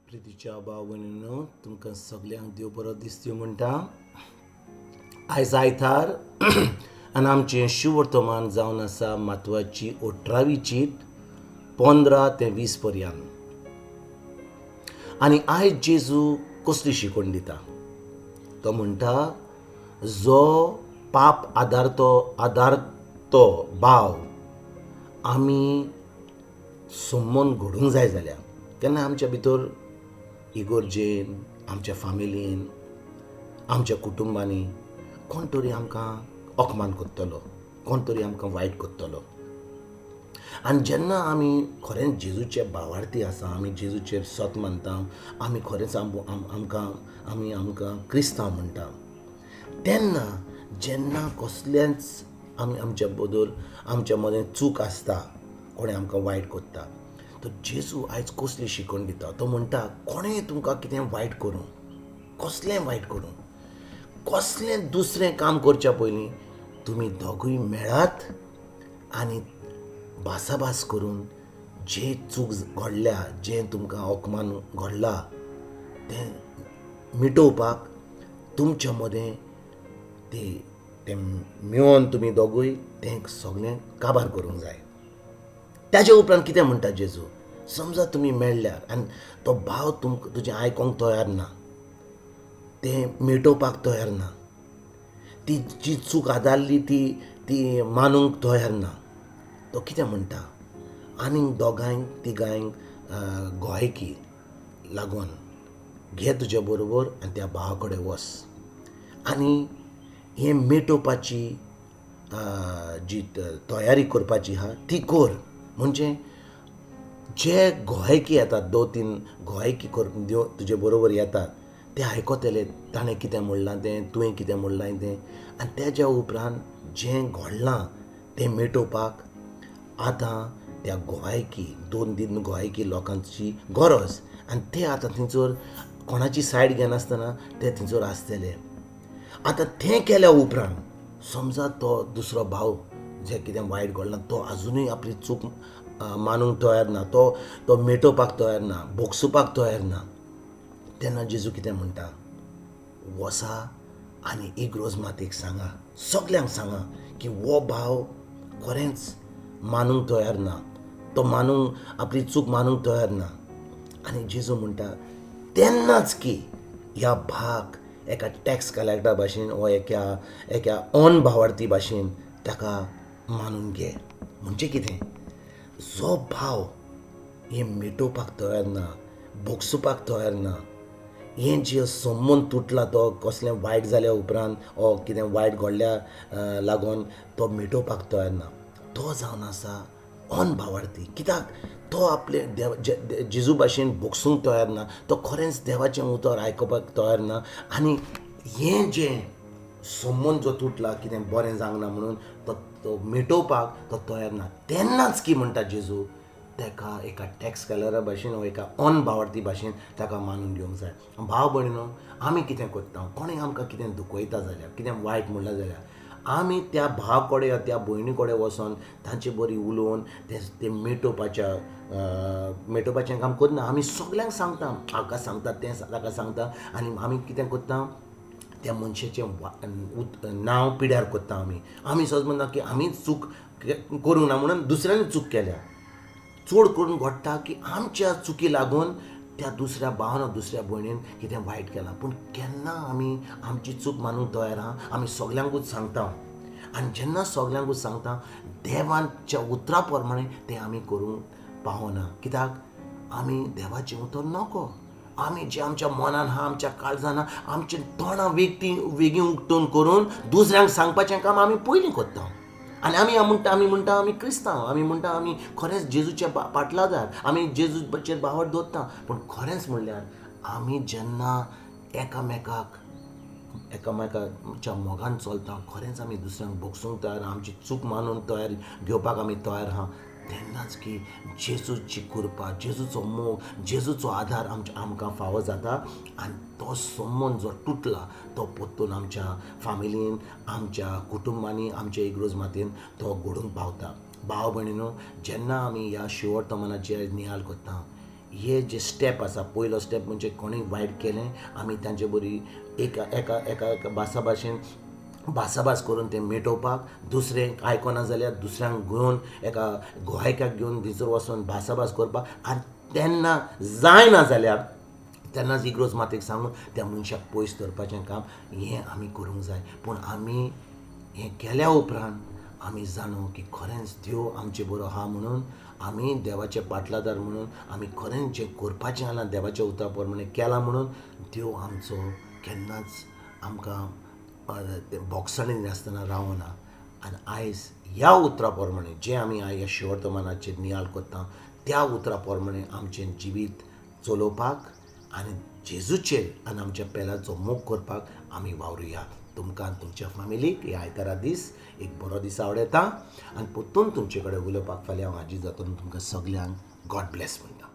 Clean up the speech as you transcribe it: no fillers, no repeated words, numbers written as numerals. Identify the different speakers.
Speaker 1: प्रितीच्या भाव भयणीनो, तुमकां सगल्यांक देव बरो दिसती म्हणटा. आयज आयतार आनी आमचें शिवर्तमान जावन आसा म्हत्वाची 18वी चीट 15 ते 20 पर्यंत. आनी आयज जेजू कसली शिकवण दिता? तो म्हणटा, जो पाप आदारतो आदारतो भाव आमी संबंद घडूंक जाय जाल्यार केन्ना आमच्या भितर इगोर्जेन, आमच्या फामिलीन, आमच्या कुटुंबांनी कोण तरी आमकां अपमान करतलो, कोण तरी आमकां वायट करतलो. आनी जेन्ना आमी खरेंच जेजूचे भावार्थी आसा, आमी जेजूचेर सत मानता, आमी खरेंच आमकां आमी आमकां क्रिस्तांव म्हणटा, तेन्ना जेन्ना कसलेंच आमी आमच्या बदल आमच्या मदें चूक आसता, कोणें आमकां वायट करता, तर जेजू आयज कसली शिकवण दिता? तो म्हणटा, कोणें तुमकां कितें वायट करूं, कसलें वायट करूं, कसलें दुसरें काम करच्या पयलीं तुमी दोगूय मेळात आनी भासाभास करून जे चूक घडल्या, जें तुमकां अपमान घडला तें मिटोवपाक तुमच्या मदें तें मेळोन तुमी दोगूय तें सगळें काबार करूंक जाय. ताजे उपरांत कितें म्हणटा जेजू? समजा तुमी मेळ्ळ्यार आनी तो भाव तुमकां तुजें आयकोंक तयार ना, तें मिटोवपाक तयार ना, ती जी चूक आदारली ती ती मानूंक तयार ना, तो कितें म्हणटा? आनीक दोगांयक तिगांयक गोवायकी लागून घे तुजे बरोबर आनी त्या भावा कडेन वच आनी हें मिटोवपाची जी तयारी करपाची आहा ती कर. म्हणजे जे गोवायकी येतात, 2-3 गोवायकी तुजे बरोबर येतात, ते आयकतले ताणें कितें म्हणलां तें, तुवें कितें म्हणलां तें, आनी तेज्या उपरांत जें घडलां तें मिटोवपाक आतां त्या गोवायकी 2-3 गोवायकी लोकांची गरज. आनी ते आतां थंयसर कोणाची सायड घेनासतना ते थंयसर आसतले. आतां तें केल्या उपरांत समजा तो दुसरो भाव जें कितें वायट घडलां तो आजुनूय आपली चूक मानूंक तयार ना, तो मिटोवपाक तयार ना, भोगसुपाक तयार ना, तेन्ना जेजू कितें म्हणटा? वसा आनी इग्रोज मातेक सांगा, सगल्यांक सांगा की हो भाव खरेंच मानूंक तयार ना, तो मानूंक आपली चूक मानूंक तयार ना. आनी जेजू म्हणटा तेन्नाच की ह्या भाग एका टॅक्स कलेक्टरा भाशेन वा एका एका ऑन भावार्थी भाशेन ताका मानून घे. म्हणजे कितें? जो भाव हें मिटोवपाक तयार ना, भोगसुपाक तयार ना, हें जे संबंद तुटला तो कसलें वायट जाल्या उपरांत ओ कितें वायट घडल्या लागून तो मिटोवपाक तयार ना, तो जावन आसा ऑन भावार्थी. कित्याक तो आपले देव जेजू भाशेन भोगसूंक तयार ना, तो खरेंच देवाचें उतर आयकुपाक तयार ना, आनी हें जें संबंद जो तुटला कितें बरें जावंक ना म्हणून तो मिटोवपाक तो तयार ना, तेन्नाच की म्हणटा जेजू ताका एका टॅक्स कलेक्टरा भाशेन वा एका ऑन भावार्थी भाशेन ताका मानून घेवंक जाय. भाव भयणीनो, आमी कितें करता? कोणें आमकां कितें दुखयता जाल्यार, कितें वायट म्हणलां जाल्यार आमी त्या भावा कडेन वा त्या भयणी कडेन वचोन तांचे बरी उलोवन तें मिटोवपाच्या मिटोवपाचें काम करना. आमी सगल्यांक सांगता, हाका सांगता, तें ताका सांगता, आनी आमी कितें करता त्या मनशाचें नांव पिड्यार करता. आमी आमी सदांच म्हणटा की आमी चूक करूंक ना म्हणून दुसऱ्यांनी चूक केल्या. चड करून घडटा की आमच्या चुकी लागून त्या दुसऱ्या भावान दुसऱ्या भयणीन कितें वायट केलां, पूण केन्ना आमी आमची चूक मानूंक तयार आहा. आमी सगल्यांकूच सांगता, आनी जेन्ना सगल्यांकूच सांगता देवाच्या उतरा प्रमाणे तें आमी करूंक पावना. कित्याक आमी देवाचें उतर नको, आमी जें आमच्या मनान आहा, आमच्या काळजान आहा, आमच्या तोंडां वेगीं उक्तून करून दुसऱ्यांक सांगपाचें काम आमी पयलीं करता. आनी आमी म्हणटा, आमी म्हणटा आमी क्रिस्तांव, आमी म्हणटा आमी खरेंच जेजूच्या पाटलादार, आमी जेजूचेर भावार्थ दवरता, पूण खरेंच म्हणल्यार आमी जेन्ना एकामेकाच्या मोगान चलता, खरेंच आमी दुसऱ्यांक भोगसूंक तयार, आमची चूक मानून तयार घेवपाक आमी तयार आहा, तेन्नाच की जेजूची कृपा, जेजूचो मोग, जेजूचो आदार आमकां फावो जाता. आनी तो संबंद जो तुटला तो परतून आमच्या फामिलीन, आमच्या कुटुंबांनी, आमच्या इगर्ज मातयेन तो घडूंक पावता. भाव भयणीनो, जेन्ना आमी ह्या शिवर्तमानाचेर नियाळ करता, हे जे स्टेप आसा, पयलो स्टेप म्हणजे कोणूय वायट केलें आमी तांचे बरी एका एका एका एका भासा भाशेन भासाभास करून तें मिटोवपाक, दुसरें आयकना जाल्यार दुसऱ्यांक घेवन एका गोवायकाक घेवन थंयसर वचोन भासाभास करपाक आनी तेन्ना जायना जाल्यार तेन्नाच इग्रोज मातेक सांगून त्या मनशाक पयस दवरपाचें काम हें आमी करूंक जाय. पूण आमी हें केल्या उपरांत आमी जाणू की खरेंच देव आमचे बरो आहा म्हणून आमी देवाचे पाटलादार म्हणून आमी खरेंच जें करपाचें आसा देवाच्या उतरा प्रमाणें केलां म्हणून देव आमचो केन्नाच आमकां भोगसणी नासतना रावना. आनी आयज ह्या उतरा प्रमाणें जें आमी आयज ह्या शिवर्तमानाचेर नियाळ करता त्या उतरा प्रमाणें आमचें जिवीत चलोवपाक आनी जेजूचेर आनी आमच्या पेलाचो मोग करपाक आमी वावरुया. तुमकां तुमच्या फामिलीक ह्या आयतारा दीस एक बरो दीस आवडयता आनी परतून तुमचे कडेन उलोवपाक फाल्यां हांव हाजीर जातलो. तुमकां सगल्यांक गॉड ब्लेस म्हणटा.